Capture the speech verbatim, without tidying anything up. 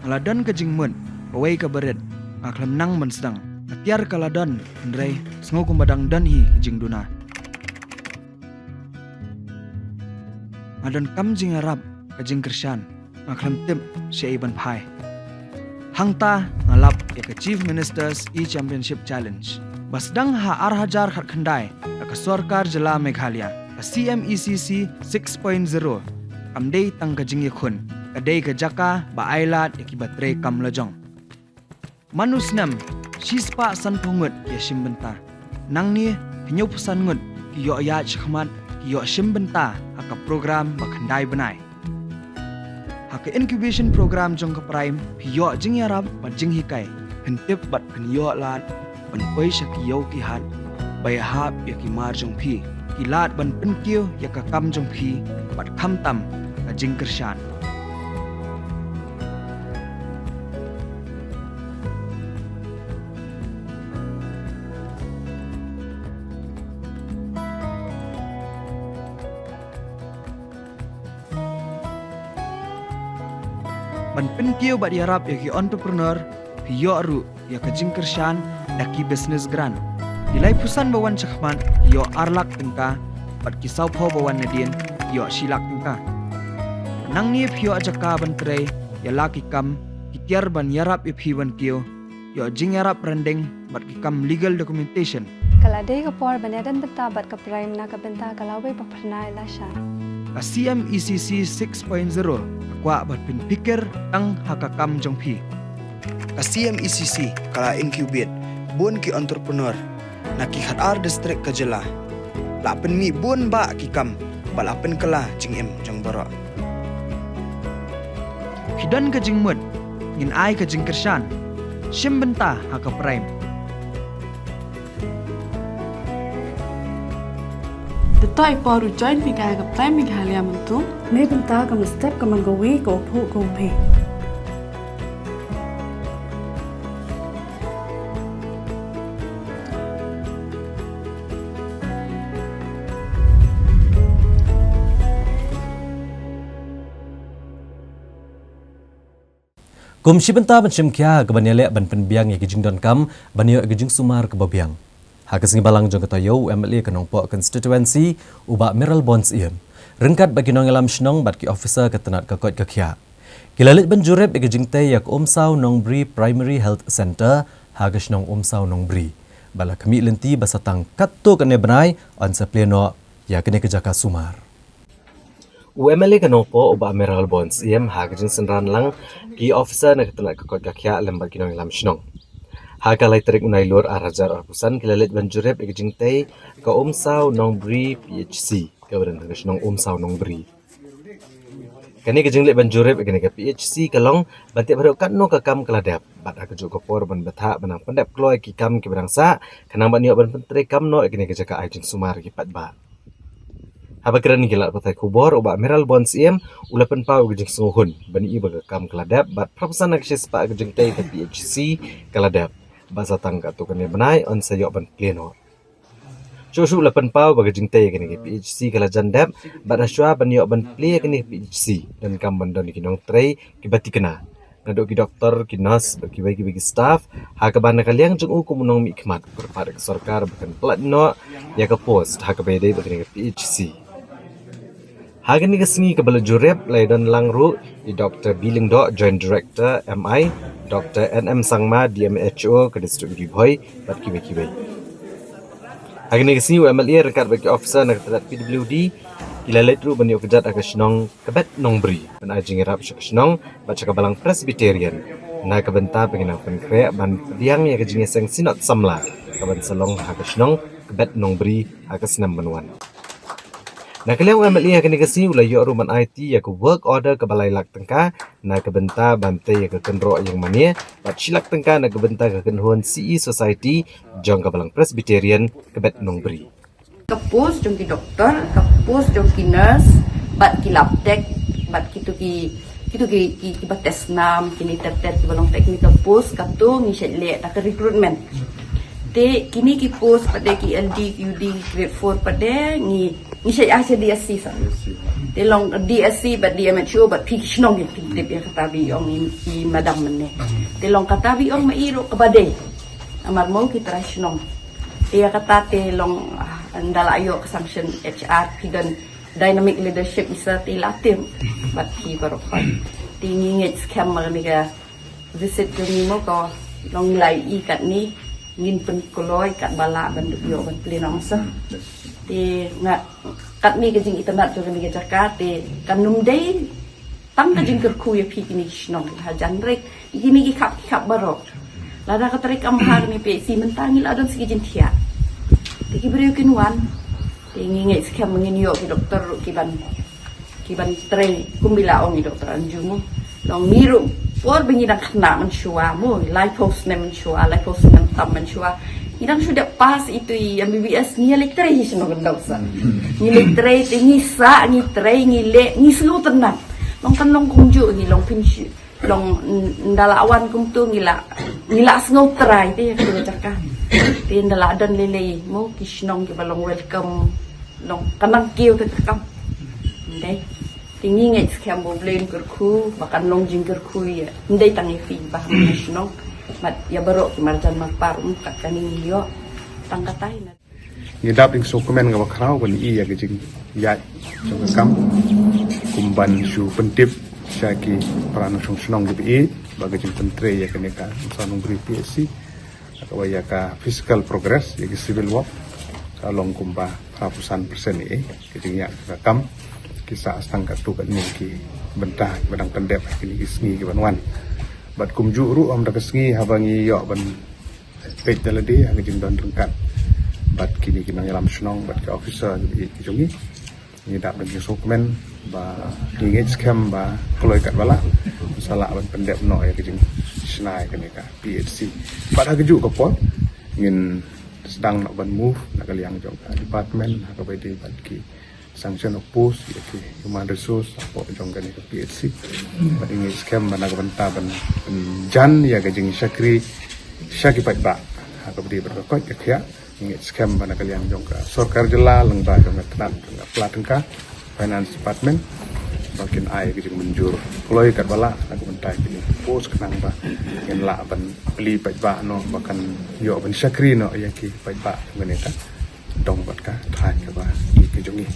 La don ka jingmut, kawei ka barit, nga khlem nang ban sdang. Ka tiar ka la don, hynrei, sngew kumba dang don hi ka jingduna. Nga don kam jingïarap, ka jingkyrshan, nga khlem tip, shaei ban phai. Hangta, nga lap, ïa ka Chief Minister's E-Championship Challenge. Ba sdang ha ar hajar khatkhyndai, da ka sorkar jylla Meghalaya, ka C M E C C six point zero. Kam dei tang ka jingïakhun, ka dei ka jaka, ba ai lad, ïa kiba trei kam lajong. Man u snem, shispah sanphew ngut ki ïashim bynta. Nangne, hynñiewphew san ngut, ki ïoh ïaid shakhmat, ki ïoh shim bynta, ha ka program ba khyndai bnai. Ha ka incubation program jong ka PRIME, phi ïoh jingïarap bad jinghikai, pyntip bad pynïoh lad, ban poi sha ki ïew ki hat, ba ïahap ïa ki mar jong phi, ki lad ban pynkiew ïa ka kam jong phi, bad khamtam, ka jingkyrshan. Ban pynkiew bad ïarap ïa ki entrepreneur, phi ïoh ruh ïa ka jingkyrshan da ki business grant. Ki laiphew san ba wan shakhmat, ïoh ar lak tyngka, bad ki sawphew ba wan nadien, ïoh shi lak tyngka. Nangne phi ïoh jaka ban trei, ïa la ki kam, ki tiar ban ïarap ïa phi ban kiew, ïoh jingïarap rynding, bad ki kam legal documentation. Ka la dei ka por ban ïadon bynta bad ka PRIME na ka bynta ka lawei ba phyrnai lashai. Ka C M E C C six point zero, ka kwah ban pynpikir tang ha ka kam jong phi. Ka C M E C C, ka la incubate, bun ki entrepreneur, na ki khatar district ka jylla. La pynmih bun bah ki kam, bad la pynkylla jingim jong baroh. Phi don ka jingmut, ngin ai ka jingkyrshan. Shim bynta ha ka PRIME. Te to i por u join phi ka ha ka PRIME Meghalaya mynta. Nei bynta ka mynstep ka man kawei ka u phuh ka u phi. Kum shi bynta ban shim khia ha kaban ïaleh ban pynbiang ïa ki jingdonkam ban ïoh ïa ki jingsumar kaba biang. Ha ka sngi Balang jong ka taïew u M L A ka Nongpoh Constituency u Bah Mayralborn Syiem ryngkat bad ki nongïalam shnong bad ki officer ka tnat ka koit ka khiah ki la leit ban jurip ïa ka jingtei ïa ka Umsaw Nongbri Primary Health Centre ha ka shnong Umsaw Nongbri. Bad la khmih lynti ba sa tang katto katne bnai yn sa plie noh ïa kane ka jaka sumar. U M L A ka Nongpoh u Bah Mayralborn Syiem ha ka jingsynran lang ki officer na ka tnat ka koit ka khiah lem bad ki nongïalam shnong. Ha ka lai tarik u Nailur ar hajar arphew san ki la leit ban jurip ïa ka jingtei ka Umsaw Nongbri P H C kaba don ha ka shnong Umsaw Nongbri. Kane ka jingleit ban jurip ïa kane ka P H C ka long ban tip haduh katno ka kam ka la dep bad ha kajuh ka por ban bthah ban nang pyndep kloi ki kam kiba dang sah khnang ban ïoh ban pyntrei kam noh ïa kane ka jaka ai jingsumar ki paidbah. Haba kren ki lad pathai khubor u Bah Mayralborn Syiem u la pynpaw ïa ka jingsngewhun ban ïohi ba ka kam ka la dep bad phra phew san na ka shispah ka jingtei ka P H C ka la dep bad sa tang katto katne bnai yn sa ïoh ban plie noh. Shuh shuh u la pynpaw ba ka jingtei ïa kane ka P H C ka la jan dep bad hashwa ban ïoh ban plie ïa kane ka P H C donkam ban don ki nongtrei kiba thikna. Naduh ki doktor, ki nurse bad kiwei kiwei ki staff ha kaba na ka liang jong u kum u nongmihkhmat kyrpad ïa ka sorkar ba kan pyllait noh ïa ka post ha kaba ïadei bad kane ka P H C. Ha kane ka sngi kaba la jurip la ïadon lang ruh i Doktor B. Lyngdoh, Joint Director M I, Doktor N M Sangma, D M H O ka District Ri Bhoi bad kiwei kiwei. Ha kane ka sngi u M L A ryngkat bad ki officer na ka tnat P W D ki la leit ruh ban ïoh kjat ha ka shnong Kbet Nongbri ban ai jingïarap sha ka shnong bad sha ka Balang Presbyterian na ka bynta ba kin nang pynkhreh ban pdiang ïa ka jingïaseng Synod Samla kaban sa long ha ka shnong Kbet Nongbri ha ka snem ban wan. Na ka liang u M L A ha kane ka sngi u la ïoh ruh ban aiti ïa ka work order kaba lai lak tyngka na ka bynta ban tei ïa ka kynroh ïing mane bad shi lak tyngka na ka bynta ka kynhun C E Society jong ka Balang Presbyterian Kbet Nongbri. Ka post jong ki doktor, ka post jong ki nurse bad ki lab tech bad kito ki, kito ki, ki, kiba test nam, kine ter ter kiba long technical post, kato ngi shait leh da ka recruitment. Te kine ki post pat de ki L D, ki U D, grade four pat de ngi, ngi shait ai sha D S C sa. Te long DSC bad DMHO bad phi ki shnong kin pyntip ïa kata ba i ong i, i madam mynne. Te long kata ba i ong ma i ruh kaba dei. Namar mo ki trai shnong. Te ïa kata te long, ah, ynda la ïoh ka sanction HR phi don dynamic leadership isa te la tip. Bad phi baroh. Te ngi ngeit skhem ma kane ka visit jong ngi mo ka long lai i katni ngin pynkloi katba lah ban ïoh ban plie noh masa. Te nga katni ka jingitynnad jong kane ka jaka te kan ym dei tang ka jingkyrkhu ïa phi kine ki shnong ha jan rek kine ki khap ki khap baroh. Lada ka trei kam ha kane phi si mynta ngi la don sa ki jingthiah. Te ki briew kin wan te ngi ngeit skhem ngin ïoh ki doktor ruh ki ban ki ban trei kum ba la ong i Doktor Anju mo. Long ngi ruh por ba ngi dang khynnah mynshuwa mo, laiphew snem mynshuwa, laiphew snem tam mynshuwa. Ngi dang shu dep pass itu i MBBS ngi leit trei hi shnong Kyndong sa. Ngi leit trei te ngi sah ngi trei ngi leh ngi sngewtynnat. Long kan long kumjuh ngi long phin shu long n-, ynda la wan kumtu ngi la ngi la sngew trai te ïa ka jaka. Te ynda la don lei lei mo ki shnong kiba long welcome long kan nang kiew te ka kam. Ynda te ngi ngeit skhem ba U Blei un kyrkhu ba kan long jingkyrkhu ïa ynda tang ïa phi ba ha shnong. Mat ïa baroh ki marjan marpar um kat kane ngi ïoh tang katai na. Ngi dap ïa ka sngewkmen kaba khraw ban ïoh ïa ka jingïaid jong ka kam kum ban shu pyntip sha ki para nongshong shnong kiba ïeit ba ka jingpyntrei ïa kane ka Umsawdongbriew PHC ha kaba ïa ka physical progress ïa ki civil work ka long kumba phra phew san percent ïa ka jingïaid ka kam ki sah tang katto katne ki bynta kiba dang pyndep ha kine ki sngi kiban wan. Bad kumjuh ruh ha kata ka sngi haba ngi ïoh ban peit da lade ha ka jingdon ryngkat bad kine ki nongïalam shnong bad ki officer ki jong ngi. Ngi dap da ka jingsngewkmen ba ngi ngeit skhem ba kloi katba lah sa lah ban pyndep noh ïa ka jingshna ïa kane ka PHC. Bad ha kajuh ka por ngin sdang noh ban move na ka liang jong ka department ha kaba ïadei bad ki sanction of post ïa ki human resource hapoh jong kane ka PHC. Bad ngi ngeit skhem ba na ka bynta ban pynjan ïa ka jingshakri sha ki paidbah ha kaba ïadei bad ka koit ka khiah. Ngi ngeit skhem ba na ka liang jong ka sorkar jylla lyngba jong ka tnat jong ka pla tyngka finance department ba kin ai ka jingmynjur kloi katba lah na ka bynta kine ki post khnang ba ngin lah ban plie paidbah noh ba kan ïoh ban shakri noh ïa ki paidbah jong kane ka dong bad ka thaiñ kaba ïeit ka jong ngi.